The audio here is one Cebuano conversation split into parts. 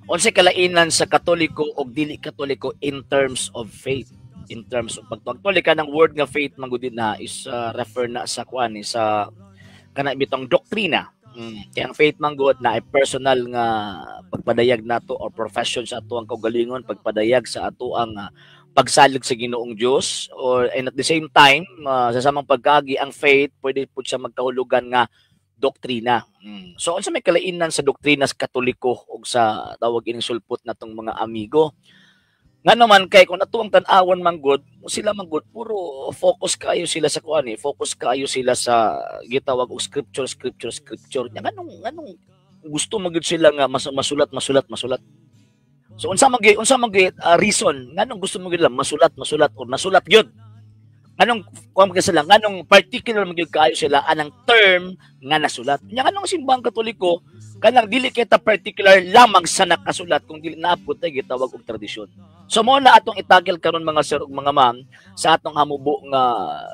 Unsay kalainan sa Katoliko og dili Katoliko in terms of faith, in terms of pagtuo? Actually, kanang word nga faith man gud na is refer na sa kuan ni, sa kana bitong doktrina. Kaya ang faith man gud na ay personal nga pagpadayag nato or profession sa ato ang kaugalingon, pagpadayag sa ato ang pagsalig sa Ginoong Dios or and at the same time, sa samang pagkaagi, ang faith pwede pud siya magkahulugan nga doktrina. So unsa may kalainan sa doktrina sa Katoliko ug sa tawag ining sulpot natong mga amigo? Nga naman kay kung ato ang tan-awon man gud, sila man gud puro focus kaayo sila sa kuan eh, focus kaayo sila sa gitawag og scripture, scripture, scripture. Nya nganong gusto man gud sila nga masulat, masulat, masulat? So unsa man gyud reason nganong gusto mo gyud masulat, masulat or nasulat gyud? Nganong kuan man sila, nganong particular man gyud kaayo sila anang term nga nasulat? Nya nganong Simbahang Katoliko kanang dili kita particular lamang sa nakasulat kung dili naapot ay gitawag og tradisyon? So mo na atong i-tackle karon, mga sir ug mga ma'am, sa atong hamubo nga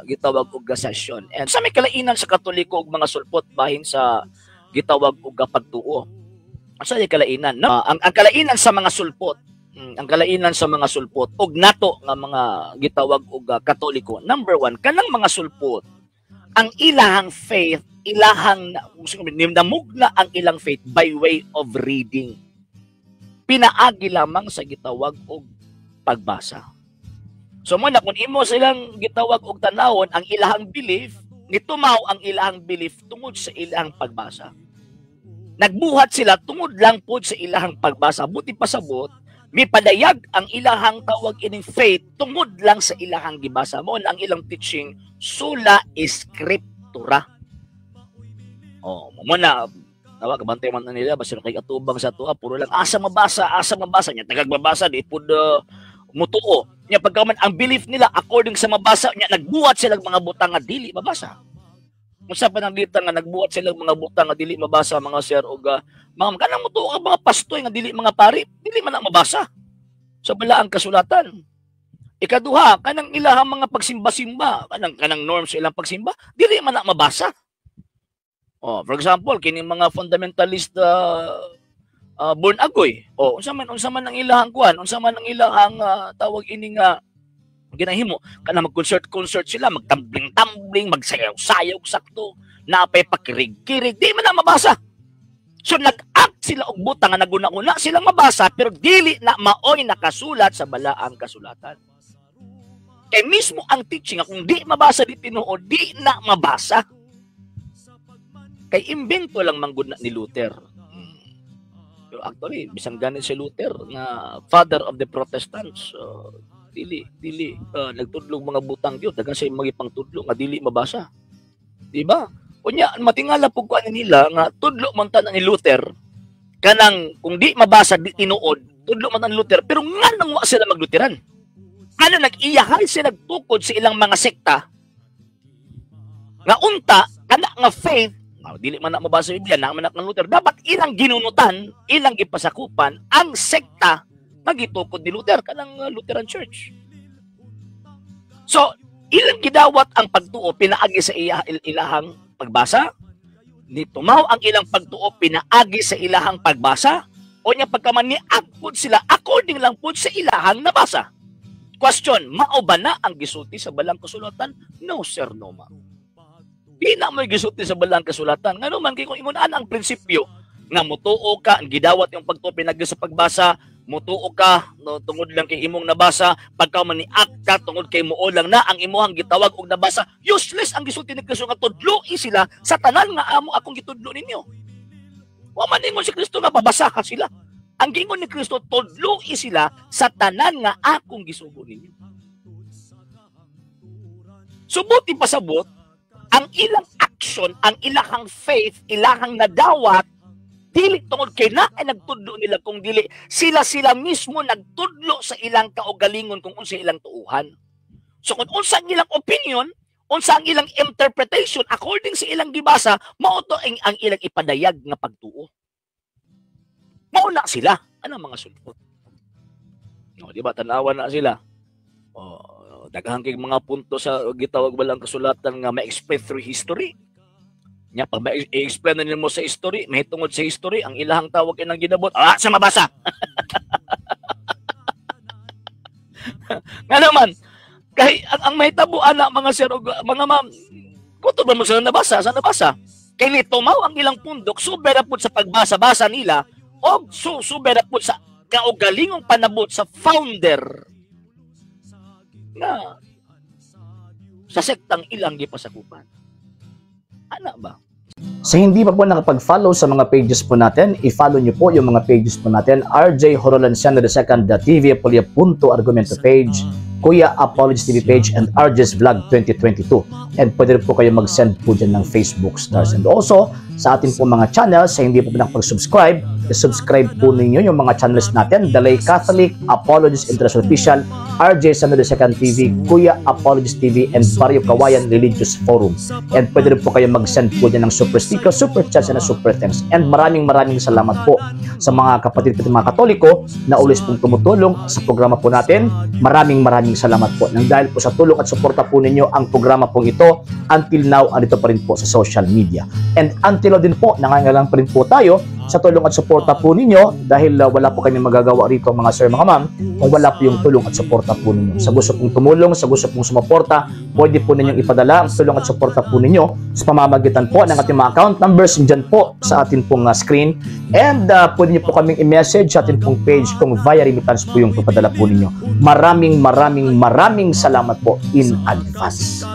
gitawag og session. And sa may kalainan sa Katoliko ug mga sulpot bahin sa gitawag og pagtuo. Asa ay kalainan? No? Ang kalainan sa mga sulpot, ang kalainan sa mga sulpot og nato nga mga gitawag og Katoliko. Number one, kanang mga sulpot, ang ilahang faith, ilahang namugna ang ilang faith by way of reading. Pinaagi lamang sa gitawag og pagbasa. So mo na kung imo silang gitawag og tanawon ang ilahang belief, nitumaw ang ilahang belief tungod sa ilahang pagbasa. Nagbuhat sila tungod lang pod sa ilahang pagbasa. Buti pasabot, mipadayag ang ilahang tawag ining faith tungod lang sa ilahang gibasa. Mo ang ilang teaching sola scriptura. Oh, mo na tawa kabantay man na nila basta kay atubang sa tuwa, puro lang asa mabasa, asa mabasa nya tagag mabasa di pud mutuo. Nya pagka man ang belief nila according sa mabasa nya, nagbuhat sila mga butang nga dili mabasa. Unsa pa nang dita nga nagbuhat sila mga butang nga dili mabasa, mga sir og mga kanang mutuo ka mga pastoy nga dili mga pari, dili man na mabasa sa balaang kasulatan. Ikaduha, kanang ilahang mga pagsimba-simba, kanang norms sa ilang pagsimba, dili man na mabasa. Oh, for example, kining mga fundamentalist born agoy. Oh, unsa man ang ilahang kuan, unsa man ang ilahang tawag ini nga ginahimo, kana mag-concert concert sila, magtambling-tambling, magsayaw-sayaw sakto, napay pakirig-kirig, di man na mabasa. So nag-act sila og butang nga naguna-una silang mabasa pero dili na maoy nakasulat sa balaang kasulatan. Kay mismo ang teaching nga kung di mabasa di tinuod, di na mabasa. Kay imbento lang manggod na ni Luther. Pero actually, bisan ganin si Luther nga father of the Protestants, dili dili nagtudlog mga butang gyud, daghan siya mga pangtudlo nga dili mabasa. Di ba? Unya matingala pug kuan nila nga tudlo man tanan ni Luther kanang kung di mabasa di tinuod, tudlo man ni Luther, pero nganong wa sila magluteran? Ano nag-iyahay sila nagtukod sa ilang mga sekta nga unta kana nga faith dili man na mabasa sa Biblia na man na Luther, dapat ilang ginunutan, ilang gipasakupan ang sekta nga gitukod ni Luther, kanang Lutheran Church. So ilang gidawat ang pagtuo pinaagi sa ilahang pagbasa, ni tumaw ang ilang pagtuo pinaagi sa ilahang pagbasa, o nya pagkaman ni pud sila according lang pud sa ilahang nabasa. Question, mao ba na ang gisulti sa balang kasulatan? No sir, no ma'am. Di na mo gisulti sa balang kasulatan. Ngano man kay kung ingon ang prinsipyo nga mutuo ka, ang gidawat yung pagtuo pinagi sa pagbasa, mutuo ka no, tungod lang kay imong nabasa, pagka man ni act ka tungod kay muo lang na ang imuhang gitawag og nabasa, useless ang gisulti ni Kristo nga tudloi sila sa tanan nga amo akong gitudlo ninyo. Wa man ingon si Kristo nga babasa ka sila. Ang gingon ni Kristo, tudloi sila sa tanan nga akong gisugo ninyo. Subuti pasabot, ang ilang action, ang ilahang faith, ilahang nadawat, dili tungod kay na ay nagtudlo nila kung dili sila sila mismo nagtudlo sa ilang kaugalingon kung unsa ilang tuuhan. So kung unsa ang ilang opinion, unsa ang ilang interpretation according sa ilang gibasa, mao to ang ilang ipadayag nga pagtuo. Mao na sila. Ano mga sulpot? No, di ba tanawan na sila. Oh, daghang kay mga punto sa gitawag balang kasulatan nga ma-explain through history. Nya pag i-explain na nimo sa history, may tungod sa history ang ilahang tawag inang ginabot, ah, sa mabasa. Nga naman, kay ang mahitabo ana, mga sir ug mga ma'am, kutob ba mo sila nabasa, sa nabasa? Kay nitumaw ang ilang pundok, sobra pud sa pagbasa-basa nila og sobra pud sa kaugalingong panabot sa founder nga sa sektang ilang gipasakupan. Ana ba? Sa hindi pa po nakapag-follow sa mga pages po natin, i-follow nyo po yung mga pages po natin. RJ Horolanciano II, TV Apolia Punto Argumento page, Kuya Apologies TV page, and RJ's Vlog 2022. And pwede rin po kayo mag-send po dyan ng Facebook stars. And also, sa atin po mga channels, sa hindi po nakapag-subscribe, i-subscribe po ninyo yung mga channels natin: Dalay Catholic, Apologies International Official, RJ Sano II TV, Kuya Apologies TV, and Barrio Kawayan Religious Forum. And pwede rin po kayo mag-send po dyan ng super sticker, super chats, and super thanks. And maraming maraming salamat po sa mga kapatid po mga Katoliko na always pong tumutulong sa programa po natin. Maraming maraming salamat po. Nang dahil po sa tulong at suporta po ninyo, ang programa pong ito until now andito pa rin po sa social media. And until now din po, nangangailangan pa rin po tayo sa tulong at suporta po ninyo dahil wala po kami magagawa rito, mga sir, mga ma'am, kung wala po yung tulong at suporta po ninyo. Sa gusto pong tumulong, sa gusto pong sumuporta, pwede po ninyong ipadala ang tulong at suporta po ninyo sa pamamagitan po ng ating mga account numbers dyan po sa atin pong screen. And pwede niyo po kaming i-message sa atin pong page kung via remittance po yung papadala po ninyo. Maraming maraming maraming salamat po in advance.